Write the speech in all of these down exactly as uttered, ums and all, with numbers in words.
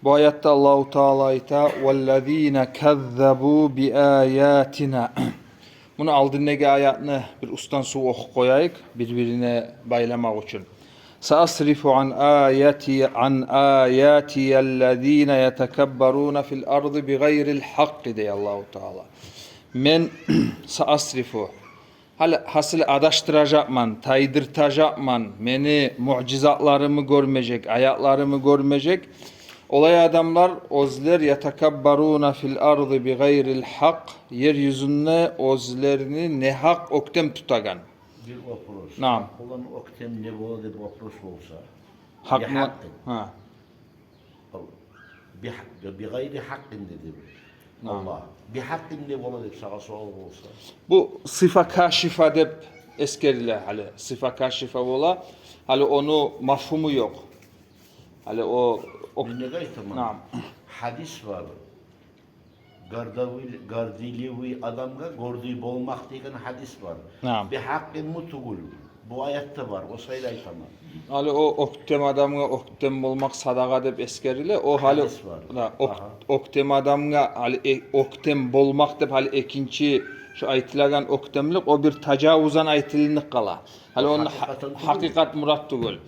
Бу аятда Аллагьу Таала айта: «Валлазина каззабу би аятина». Муну алдындагъы аятны бир уьстден сув охуп къояйыкъ, бир-бирине байламакъ учун. «Саасрифу ан аяти, ан аятияллазина ятакаббаруна фил арди бигъайрил гьакъкъи», — дей Аллагьу Таала. Мен саасрифу, гьали, гьасили адашдыражакъман, тайдыртажакъман, мени муъжизатларымны гёрмежек, аятларымны гёрмежек олай адамлар, оьзлер, ятакаббаруна фил арди бигъайрил гьакъ, ер юзюнде оьзлерин негьакъ оьктем тутагъан. Бир вопрос. Наам. Оланы оьктем не бола деп вопрос болса, гьакъ не му-, гьакъ деп. Гьа. Ол бигь-, бигъайри гьакъкъин деди. Наам. Аллагь. Бигьакъкъин не бола деп сагъа суал болса? Бу сифа кашифа деп эсгериле гьали. Сифа кашифа бола. Гьали ону мафгьуму ёкъ. Гьали о, о... Мен неге айтаман? Наам. Гьадис бар. Гордовый, горделивый адамгъа гордый болмакъ деген гьадис бар. Наам. Бигьакъкъин ми, тюгюл? Бу аятда бар, о саялы айтаман. Гьали о оьктем адамгъа оьктем болмакъ садагъа деп эсгериле. О гьали... Гьадис бар. Да, оьк-, агьа. Оьктем адамгъа гьали, э, оьктем болмакъ деп гьали экинчи шо айтылагъан оьктемлик, о бир тажавуздан айтылынып къала. Гьали о ону гьа-, гьакъыкъатдан тюгюл. Гьакъыкъат мурат тюгюл.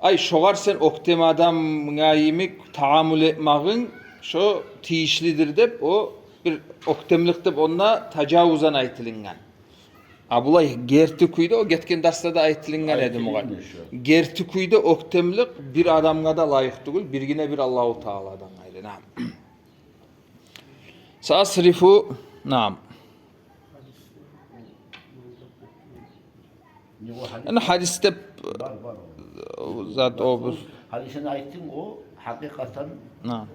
Ай, шогъар сен оьктем адамгъа йимик таамул этмагъынг шо тийишлидир деп, о бир оьктемлик деп онда тажавуздан айтылынгъан. А булай герти кюйде, о гетген дарсда да айтылынгъан эди мугъа. Айтылынгъан шо. Герти кюйде оьктемлик бир адамгъа да лайыкъ тюгюл, биргине бир Аллагьу Тааладан къайры. Наам. Саасрифу, наам. Не о гьадис? Ана гьадис деп... Бар, бар. О зат о бир. Гьали сен айтдынг, о гьакъыкъатдан... Наам.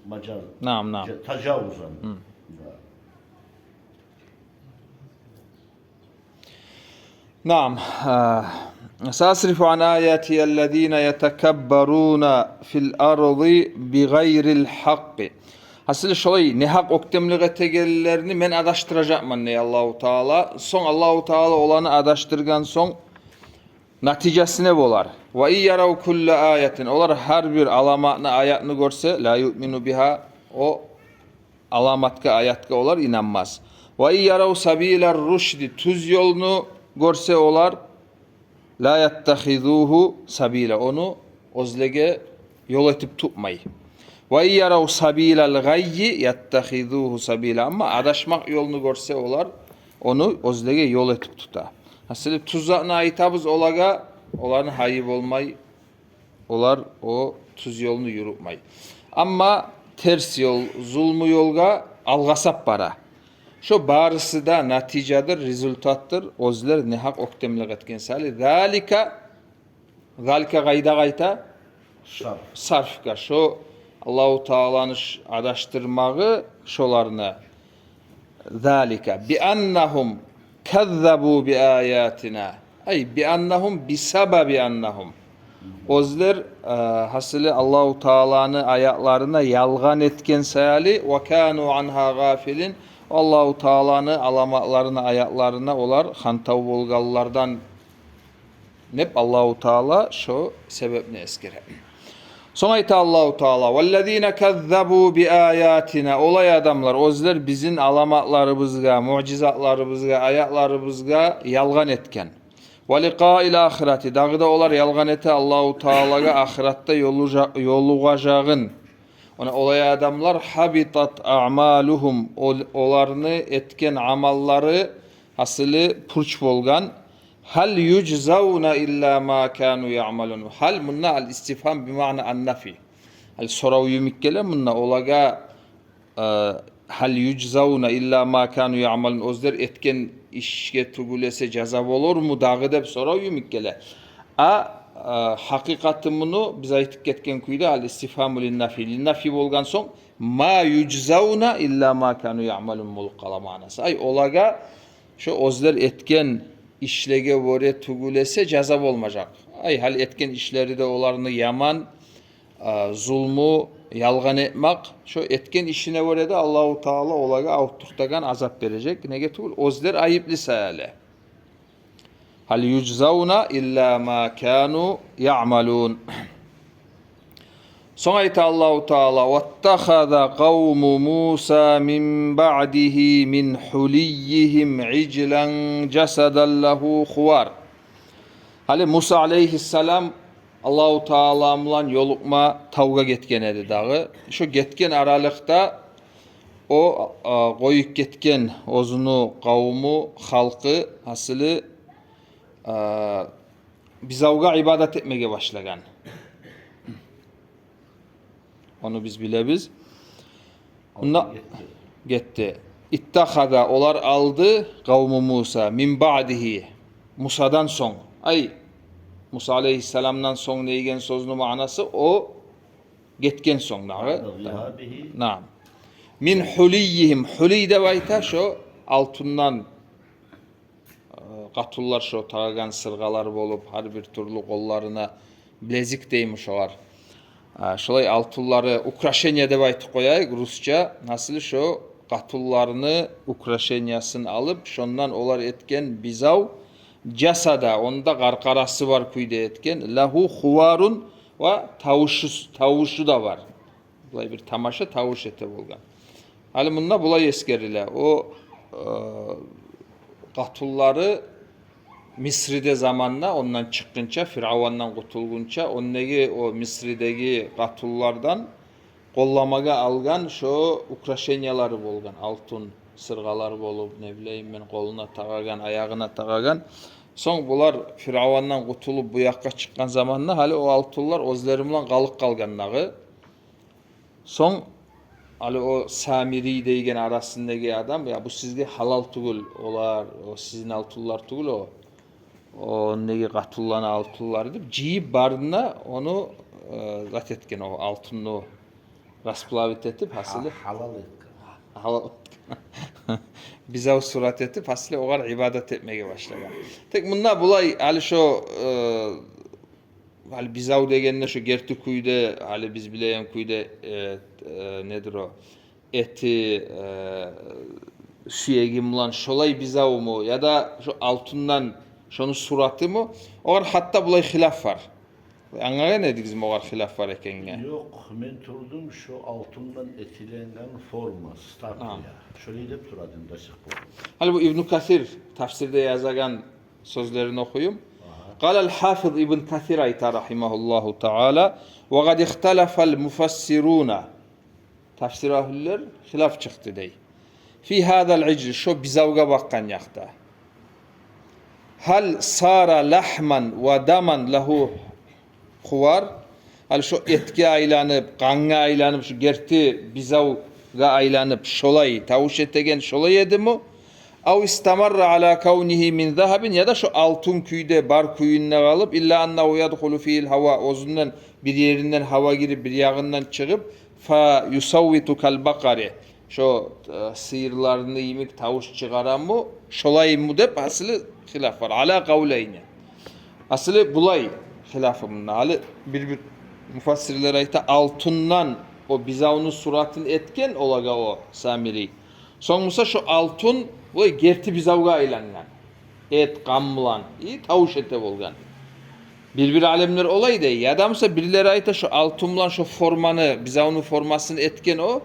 Мажаз. Наам, наам. Же-, тажавуздан. Гьм. Да. Наам. Э, саасрифу ан аятияллазина ятакаббаруна фил арди бигъайрил гьакъкъи. Гьасили шолай негьакъ оьктемлик этегенлерин мен адашдыражакъман, дей Аллагьу Таала. Сонг Аллагьу Таала оланы адашдыргъан сонг натижасы не болар? Ва ин ярав кулла аятин. Олар гьар бир аламатны, аятны гёрсе, ла юъмину бигьа, о аламатгъа, аятгъа олар инанмас. Ва ин ярав сабилар рушди, тюз ёлну гёрсе олар, ла яттахизугьу сабила, ону оьзлеге ёл этип тутмай. Ва ин ярав сабилал гъаййи яттахизугьу сабила. Амма адашмакъ ёлну гёрсе олар, ону оьзлеге ёл этип тута. Гьасили тюз затны айтабыз олагъа, оланы гьайы болмай, олар о тюз ёлну юрютмей. Амма терс ёл, зулму ёлгъа алгъасап бара. Шо барысы да натижадыр, результатдыр оьзлер негьакъ оьктемлик этген саялы. Залика, залика къайда къайта? Сарф. Сарфгъа. Шо Аллагьу Тааланы ш-, адашдырмагъы шоланы. Залика би аннагьум каззабу би аятина. Ай, би аннагьум, би сабаби аннагьум. Оьзлер, э, гьасили Аллагьу Тааланы аятларына ялгъан этген саялы, ва кану ангьа гъафилин, Аллагьу Тааланы аламатларына, аятларына олар хантав болгъанлардан деп Аллагьу Таала шо себепни эсгере. Сонг айта Аллагьу Таала: «Валлазина каззабу би аятина», олай адамлар, оьзлер бизин аламатларыбызгъа, муъжизатларыбызгъа, аятларыбызгъа ялгъан этген. «Ва ликъаил ахирати», дагъы да олар ялгъан эте Аллагьу Таалагъа ахыратда ёлужа-, ёлугъажагъын. Она олай адамлар, «хьабитат аъмалугьум», ол-, оланы этген амаллары гьасили пуч болгъан. «Гьал южзавна илла ма кану яъмалун». «Гьал» мунда ал-истифгьам би маъна ан-нафи. Ал сорав йимик геле мунда олагъа, э, «гьал южзавна илла ма кану яъмалун», оьзлер этген ишге тюгюл эсе жаза болурму дагъы деп сорав йимик геле. А, э, гьакъыкъаты муну биз айтып гетген кюйде ал-истифгьаму лин-нафи. Лин-нафи болгъан сонг «ма южзавна илла ма кану яъмалун» болуп къала маънасы. Ай, олагъа шо оьзлер этген ишлеге гёре тюгюл эсе жаза болмажакъ. Ай, гьал этген ишлери де оланы яман, а, зулму, ялгъан этмек, шо этген ишине гёре де Аллагьу Таала олагъа авуртагъан азап бережек. Неге тюгюл? Оьзлер айыплы саялы. «Гьал южзавна илла ма кану яъмалун». Сонг айта Аллагьу Таала: «Ваттахаза къавму Муса мин баъдигьи мин хьулиййигьим ижлан жасадан лагьу хувар». Гьали Муса алейгьиссалам Аллагьу Таала булан ёлукъма тавгъа гетген эди дагъы. Шо гетген аралыкъда о, а, къоюп гетген оьзюню къавму, халкъы, гьасили, а, бизавгъа ибадат этмеге башлагъан. Ону биз билебиз. Мунда гетди. Иттахаза, олар алды, къавму Муса, мин баъдигьи, Мусадан сонг. Ай, Муса алейгьиссаламдан сонг деген сёзню маънасы о гетген сонг дагъы. Баъда зигьабигьи. Наам. Мин хьулиййигьим. Хьулий деп айта шо алтындан, э, къатынлар шо тагъагъан сыргъалар болуп, гьар бир тюрлю къолларына билезик дейми шолар. А, шолай алтынлары, украшение деп айтып къояйыкъ русча. Гьасили шо къатынларыны украшениясын алып, шондан олар этген бизав, жасада, онда къаркъарасы бар кюйде этген, лагьу хуварун, ва тавушу, тавушу да бар. Булай бир тамаша тавуш эте болгъан. Гьали мунда булай эсгериле. О, э, къатынлары Мисриде заманда, ондан чыкъгъынча, Фиръавандан къутулгъунча, ондагъы о Мисридеги къатынлардан къолламагъа алгъан шо украшениялары болгъан. Алтын сыргъалар болуп, не билейим мен, къолуна тагъагъан, аягъына тагъагъан. Сонг булар Фиръавандан къутулуп, бу якъгъа чыкъгъан заманда, гьали о алтынлар оьзлери булан къалып къалгъан дагъы. Сонг гьали о Самирий деген арасындагъы адам: «Я, бу сизге гьалал тюгюл, олар, о сизин алтынлар тюгюл, о, о ондагъы къатынланы алтынлары», — деп, жыйып барын да, ону, э, зат этген, о алтынны расплавить этип, гьасили. Гьа-, гьалал этген. Гьалал этген. Бизав сурат этип, гьасили, огъар ибадат этмеге башлагъан. Тек мунда булай, гьали шо, э, гьали бизав дегенде, шо герти кюйде, гьали биз билеген кюйде, э, э, недир о, эти, э, сюеги булан шолай бизавму, яда шо алтындан шону суратымы? Огъар гьатта булай хилаф бар. Англагъан эдигизми огъар хилаф бар экенге? Ёкъ, мен турдум, шо алтындан этиленген форма, статуя. Гьа. Шолай деп тура эдим до сих пор. Гьали бу Ибну Касир тафсирде язагъан сёзлерин охуюм. Агьа. Къала аль-Хафиз Ибн Касир айта, рагьимагьуллагьу таала: «Ва къад ихталафа аль-муфассируна». Тафсир агьлюлер хилаф чыкъды дей. «Фи гьаза аль-ижл», шо бизавгъа бакъгъан якъда. «Гьал сара лагьман ва даман лагьу хувар». Гьали шо этге айланып, къангъа айланып, шо герти бизавгъа айланып, шолай тавуш этеген шолай эдими? «Ав истамарра ала кавнигьи мин загьабин», яда шо алтын кюйде бар кюйюнде къалып, «илла аннагьу ядхулу фигьил гьава», оьзюнден бир еринден гьава гирип, бир ягъындан чыгъып, «фа юсаввиту кал бакъари», шо, э, сыйырланы йимик тавуш чыгъарамы, шолаймы деп гьасили хилаф бар. Ала къавлайни. Гьасили булай хилафы мунда. Гьали бир-бир муфассирлер айта, алтындан о бизавну суратын этген олагъа о Самирий. Сонг буса шо алтын булай герти бизавгъа айлангъан. Эт, къан булан. И тавуш эте болгъан. Бир-бир алимлер олай дей. Яда буса бирлери айта, шо алтын булан шо форманы, бизавну формасын этген о.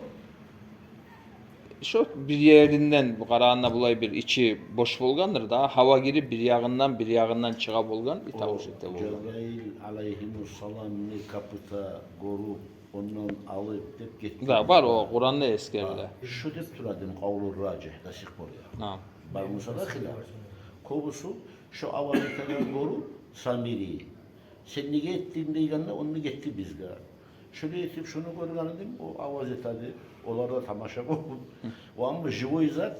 Шо бир еринден, бу къарагъанда булай бир ичи бош болгъандыр да, гьава гирип бир ягъындан, бир ягъындан чыгъа болгъан, и тавуш эте болгъан. О Жабраил алайгьимуссаламны капыта гёрюп, ондан алып деп гетди. Да, бар, о Къуранда эсгериле. Бар. Шо деп тура эдим, къавлу ражигь, да сих пор я. Гьа. Бар буса да хилаф. Кёбюсю шо аваз этеген гёрюп, Самирий, сен неге этдинг дегенде, ону гетди бизге. Шолай этип, шону гёрген эдим, о аваз этеди. Олар да тамаша болуп. О амма живой зат,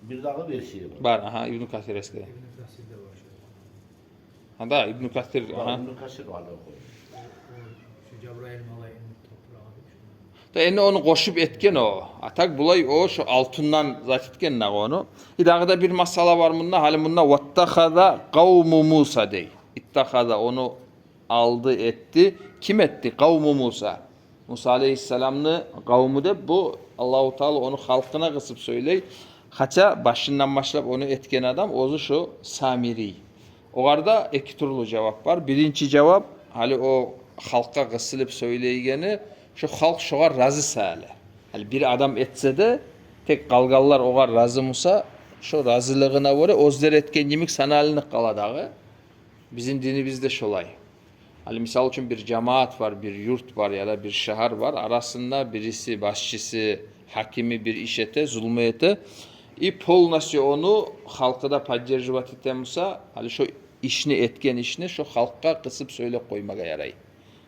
бир дагъы версия бар. Бар, агьа, Ибну Касир эсгере. Ибну Касирде бар шо. Гьа, да, Ибну Касир, бар, агьа. Ибну Касир бар да къой. О, о, шо Жабраил малайикни топурагъы деп шо. Да энни ону къошуп этген о. А так булай о шо алтындан зат этген дагъы ону. И дагъы да бир масъала бар мунда. Гьали мунда «ваттахаза къавму Муса» дей. Иттахаза, ону алды, этди. Ким этди? Къавму Муса. Муса алейгьиссаламны къавму деп, бу Аллагьу Таала ону халкъына къысып сёйлей. Хотя башындан башлап ону этген адам оьзю шо Самирий. Огъар да эки тюрлю жавап бар. Биринчи жавап, гьали о халкъгъа къысылып сёйлейгени, Шо халкъ шогъар рази саялы. Гьали бир адам этсе де, тек къалгъанлар огъар рази буса, шо разилигине гёре оьзлер этген йимик саналынып къала дагъы. Бизин динибизде шолай. Гьали, мисал учун, бир жамаат бар, бир юрт бар яда бир шагьар бар, арасында бириси, башчысы, гьакими бир иш эте, зулму эте. И полностью ону халкъы да поддерживать эте буса, гьали шо ишни, этген ишни шо халкъгъа къысып сёйлеп къоймагъа ярай.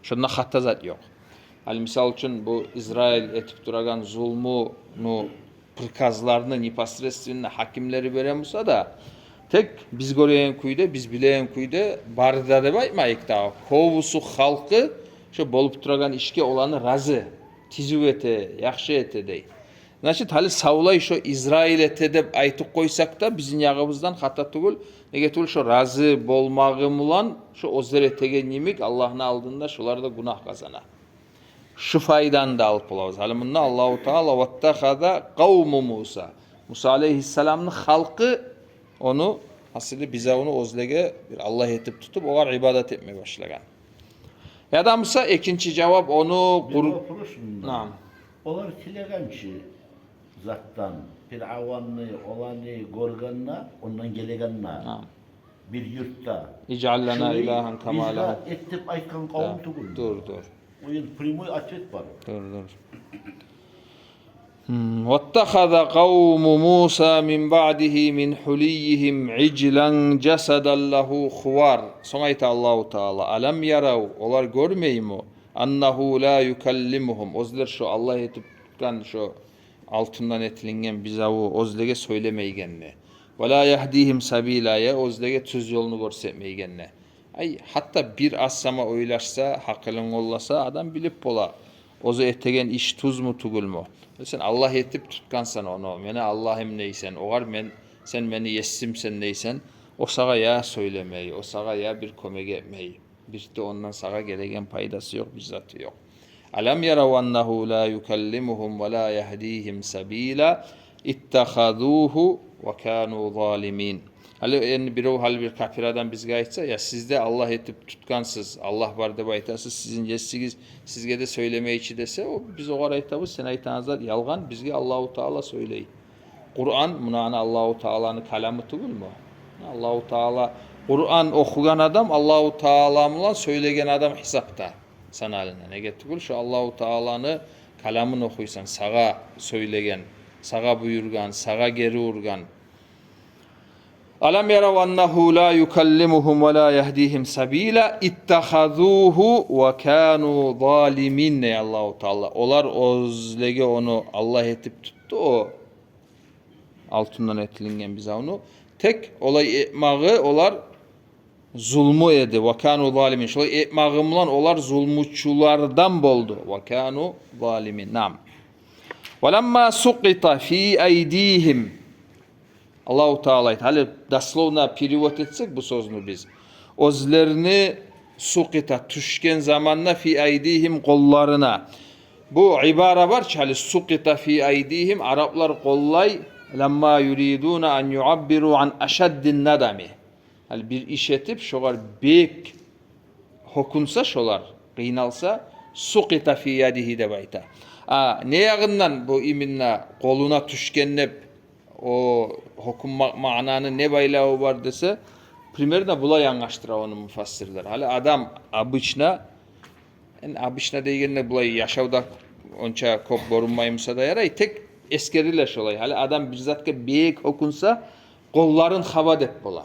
Шонда хата зат ёкъ. Гьали, мисал учун, бу Израиль этип турагъан зулмуну приказларын непосредственно гьакимлери бере буса да, тек биз гёреген кюйде, биз билеген кюйде бары да деп айтмайыкъ дагъы, кёбюсю халкъы шо болуп турагъан ишге оланы рази, тизив эте, яхшы эте дей. Значит, гьали савлай шо Израиль эте деп айтып къойсакъ да, бизин ягъыбыздан хата тюгюл. Неге тюгюл, шо рази болмагъы булан шо оьзлер этеген йимик Аллагьны алдында шолар да гюнагь къазана. Шу пайданы да алып болабыз. Гьали мунда Аллагьу Таала: «Ваттахаза къавму Муса». Муса алейгьиссаламны халкъы ону, гьасили, бузавну оьзлеге бир Аллагь этип тутуп, огъар ибадат этме башлагъан. Яда буса экинчи жавап ону... Бир къур- вопрос мунда. Наам. Олар тилеген чи затдан, Фиръавнны, оланы гёргенде, ондан гелегенде. Наам. Бир юртда. «Ижъал лана илагьан кама лагьу». Бизге эт деп айтгъан къавум тюгюлмю? Дур, дур. О энди прямой ответ бар. Дур, дур. Гьм, «Ваттахаза къавму Муса мин баъдигьи мин гьулиййигьим ижлан жасадан лагьу хувар». Сонг айта Аллагьу Таала: «Алам ярав», олар гёрмейми? «Аннагьу ла юкаллимугьум», оьзлер шо Аллагь этип тутгъан шо алтындан этилинген бузаву оьзлеге сёйлемейгенни. «Ва ла ягьдигьим сабила», я оьзлеге тюз ёлну гёрсетмейгенни. Ай, гьатта бир аз сама ойлашса, гьакъылын къолласа, адам билип бола, оьзю этеген иш тюзмю, тюгюлмю. Сен Аллагь этип тутгъансан ону, мени Аллагьым дейсен, огъар мен, сен мени есимсен дейсен, о сагъа я сёйлемей, о сагъа я бир кёмек этмей. Бир де ондан сагъа гелеген пайдасы ёкъ, бир заты ёкъ. «Алам ярав аннагьу ла юкаллимугьум ва ла ягьдигьим сабила, иттахазугьу ва кану залимин». Гьали энди биров, гьали бир капир адам бизге айтса: «Я, сиз де Аллагь этип тутгъансыз, Аллагь бар деп айтасыз, сизин есигиз сизге де сёйлемей чи», — десе, о, биз огъар айтабыз: «Сен айтагъан зат ялгъан, бизге Аллагьу Таала сёйлей». Къуран, муна, ана Аллагьу Тааланы каламы тюгюлмю? Аллагьу Таала, Къуран охугъан адам Аллагьу Таала булан сёйлеген адам гьисапда санала. Неге тюгюл, шо Аллагьу Тааланы каламын охуйсан, сагъа сёйлеген, сагъа буюргъан, сагъа гери ургъан. «Алам ярав аннагьу ла юкаллимугьум ва ла ягьдигьим сабила, иттахазугьу ва кану залимин», — дей Аллагьу Таала. Олар оьзлеге ону Аллагь этип тутду, о алтындан этилинген бузавну. Тек олай этмагъы олар зулму эди. «Ва кану залимин». Шолай этмагъы булан олар зулмучулардан болду. «Ва кану залимин». Наам. «Ва ламма сукъита фи айдигьим». Аллагьу Таала айта. Гьали дословно перевод этсек бу сёзню биз. Оьзлерини сукъита, тюшген заманда, фи айдигьим, къолларына. Бу ибара бар чы, гьали, сукъита фи айдигьим, араплар къоллай, ламма юридуна ан юаббиру ан ашаддин надами. Гьали бир иш этип, шогъар бек гьёкюнсе шолар, къыйналса, сукъита фи ядигьи деп айта. А не ягъындан бу именно къолуна тюшген деп, о гьёкюнмакъ маънаны не байлаву бар десе, примерно булай англашдыра ону муфассирлер. Гьали адам обычно, энди обычно дегенде булай яшавда онча кёп гёрюнмей буса да ярай, тек эсгериле шолай. Гьали адам бир затгъа бек гьёкюнсе, къолларын хаба деп бола.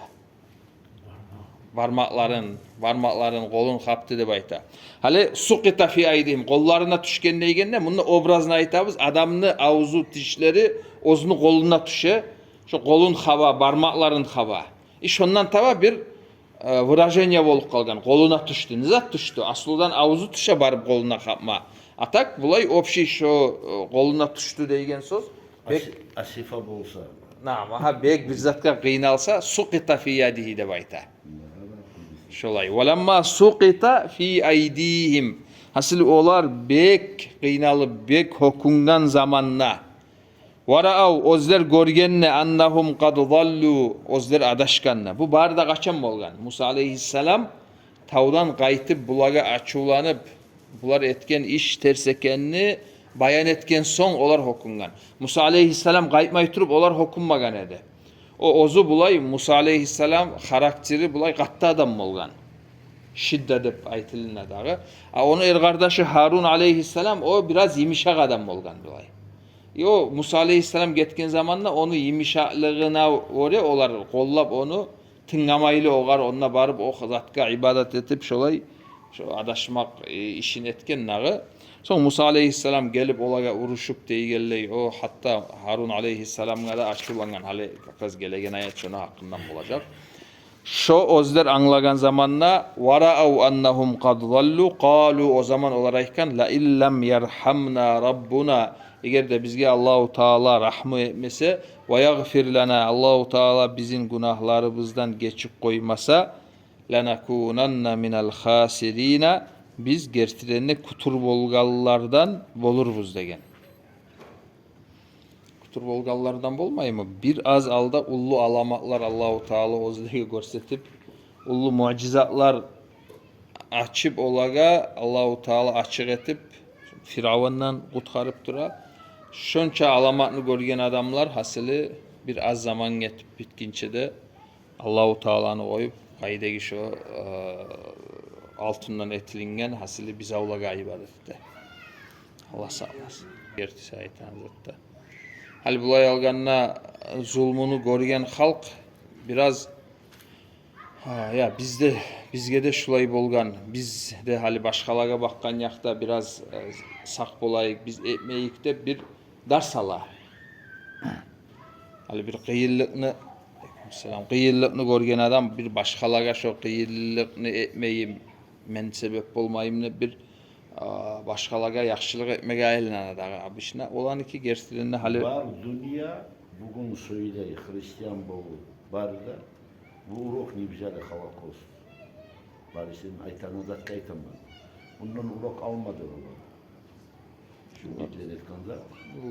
Бармакъларын, бармакъларын, къолун хапды деп айта. Гьали сукъита фи айдигьим, къолларына тюшген дегенде, мунда образно айтабыз, адамны авзу, тишлери оьзюню къолуна тюше, шо къолун хаба, бармакъларын хаба. И шондан таба бир, э, выражение болуп къалгъан, къолуна тюшдю. Не зат тюшдю? Аслудан авзу тюше барып къолуна хапма. А так, булай общий шо, э, къолуна тюшдю деген сёз. Бек... Аси-, асифа болса. Наам, агьа, бек бир затгъа къыйналса, сукъита фи ядигьи деп айта. Шолай. Ва ламма сукъита фи айдигьим. Гьасили, олар бек къыйналып, бек гьёкюнген заманда. Ва раав, оьзлер гёргенде, аннагьум къад заллу, оьзлер адашгъанда. Бу бары да къачан болгъан? Муса алейгьиссалам тавдан къайтып, булагъа ачувланып, Булар этген иш терс экенни баян этген сонг олар гьёкюнген. Муса алейгьиссалам къайтмай туруп олар гьёкюнмеген эди. О оьзю булай, Муса алейгьиссалам характери булай къатты адам болгъан. Шидда деп айтылына дагъы. А ону эркъардашы Гьарун алейгьиссалам, о бираз йымышакъ адам болгъан булай. И о Муса алейгьиссалам гетген заманда ону йымышакълыгъына гёре олар къоллап ону, тынгламайлы огъар, онда барып о затгъа ибадат этип, шолай, шо адашмакъ, э, ишин этген дагъы. Сонг Муса алейгьиссалам гелип олагъа урушуп дегенлей, о гьатта Гьарун алейгьиссаламгъа да ачувлангъан. Гьали как раз гелеген аят шону гьакъындан болажакъ. Шо оьзлер англагъан заманда, «Ва раав аннагьум къад заллу, къалу», о заман олар айтгъан, «Ла ин лам ярхамна раббуна», эгер де бизге Аллагьу Таала рагьму этмесе, «ва ягъфир лана», Аллагьу Таала бизин гюнагьларыбыздан гечип къоймаса, «ланакунанна минал хасирина», биз гертиден де кутур болгъанлардан болурбуз деген. Кутур болгъанлардан болмаймы? Бир аз алда уллу аламатлар Аллагьу Таала оьзлеге гёрсетип, уллу муъжизатлар ачып олагъа, Аллагьу Таала ачыкъ этип, Фиравундан къутгъарып тура. Шонча аламатны гёрген адамлар, гьасили, бир аз заман гетип битгинче де Аллагьу Тааланы къоюп, къайдагъы шо, э, алтындан этилинген, гьасили, бузавлагъа ибадат эте. Аллагь сакъласын. Гертиси айтагъан затда. Гьали булай алгъанда, зулмуну гёрген халкъ бираз, гьа, я, бизде, бизге де шулай болгъан, биз де гьали башгъалагъа бакъгъан якъда бираз, э, сакъ болайыкъ, биз этмейик деп бир дарс ала. Гьали бир къыйынлыкъны, алейкум салам, къыйынлыкъны гёрген адам бир башгъалагъа шо къыйынлыкъны этмейим, мен себеп болмайым деп бир, а, башгъалагъа яхшылыкъ этмеге айлана дагъы обычно. Оланыки гертиден де гьали... Бар дюнья бугюн сёйлей, христиан болуп, бары да. Бу урок не взяли, Холокост? Бары сен айтагъан затгъа айтаман. Ондан урок алмады олар. Шо гитлер этген зат.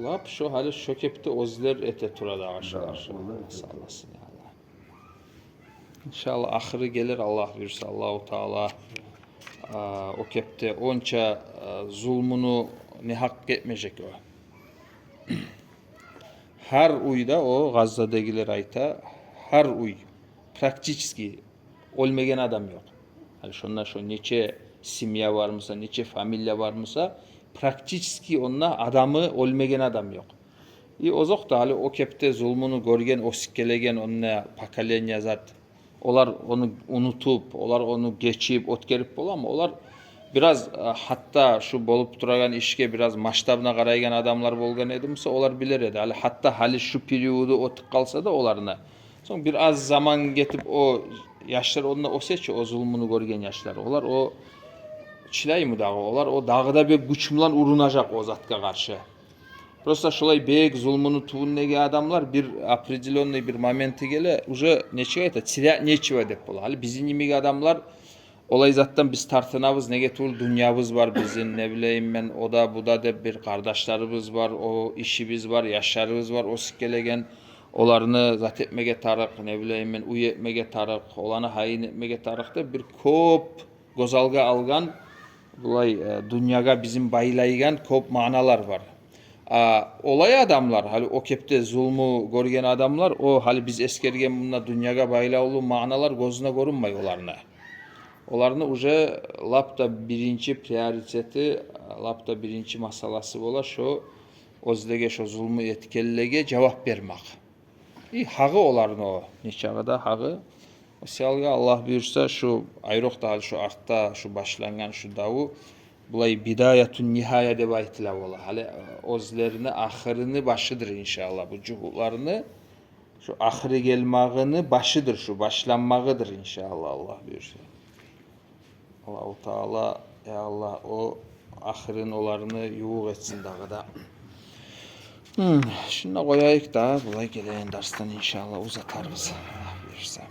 Лап шо гьали шо кепде оьзлер эте тура дагъы шолар. Да, шо. Оьзлер эте тура. Сакъласын, я Аллагь. Иншаллагь, ахыры гелер, Аллагь буюрса, Аллагьу Таала, а, о кепде онча, а, зулмуну негьакъ этмежек о. Гьар уьйде, о Газзадагъылар айта, гьар уьй, практически, оьлмеген адам ёкъ. Гьали шонда шо нече семья бар буса, нече фамилия бар буса, практически онда адамы оьлмеген адам ёкъ. И озокъда, гьали о кепде зулмуну гёрген, оьсюп гелеген онда поколение зат, олар ону унутуп, олар ону гечип, оьтгерип боламы? Олар бираз, э, гьатта шу болуп турагъан ишге бираз масштабно къарайгъан адамлар болгъан эди буса, олар билер эди. Гьали гьатта гьали шу периоду оьтюп къалса да оланы, сонг бир аз заман гетип, о яшлар онда оьсе чи, о зулмуну гёрген яшлар, олар о чыдаймы дагъы? Олар о дагъы да бек гюч булан урунажакъ о затгъа къаршы. Просто шолай бек зулмуну тюбюндеги адамлар бир определённый бир моменти геле, уже нечик айта, терять нечего деп бола. Гьали бизин йимик адамлар олай затдан биз тартынабыз, неге тюгюл дюньябыз бар бизин, не билейим мен, о да, бу да деп бир къардашларыбыз бар, о ишибиз бар, яшларыбыз бар, оьсюп гелеген, оланы зат этмеге тарыкъ, не билейим мен, уьй этмеге тарыкъ, оланы гьайын этмеге тарыкъ деп бир кёп гёз алгъа алгъан, булай, э, дюньягъа бизин байлайгъан кёп маъналар бар. А олай адамлар, гьали о кепде зулму гёрген адамлар, о гьали биз эсгерген мунда дюньягъа байлавлу маъналар гёзюне гёрюнмей оланы. Оланы уже лап да биринчи приоритети, лап да биринчи масъаласы бола шо оьзлеге, шо зулму этгенлеге жавап бермек. И гьагъы оланы о, нечакъы да гьагъы. О саялгъа, Аллагь буюрса, шу айрокъда гьали шу артда шу башлангъан шу даву, булай бидаятун нигьая деп айтыла бола. Гьали, э, оьзлерини ахырыны башыдыр, иншааллагь, бу жугьутланы шу ахыры гелмагъыны башыдыр, шу башланмагъыдыр, иншааллагь, Аллагь буюрса. Аллагьу Таала, я Аллагь, о ахырын оланы ювукъ этсин дагъы да. Гьм, шунда къояйыкъ да, булай гелеген дарсдан, иншааллагь, узатарбыз, Аллагь буюрса.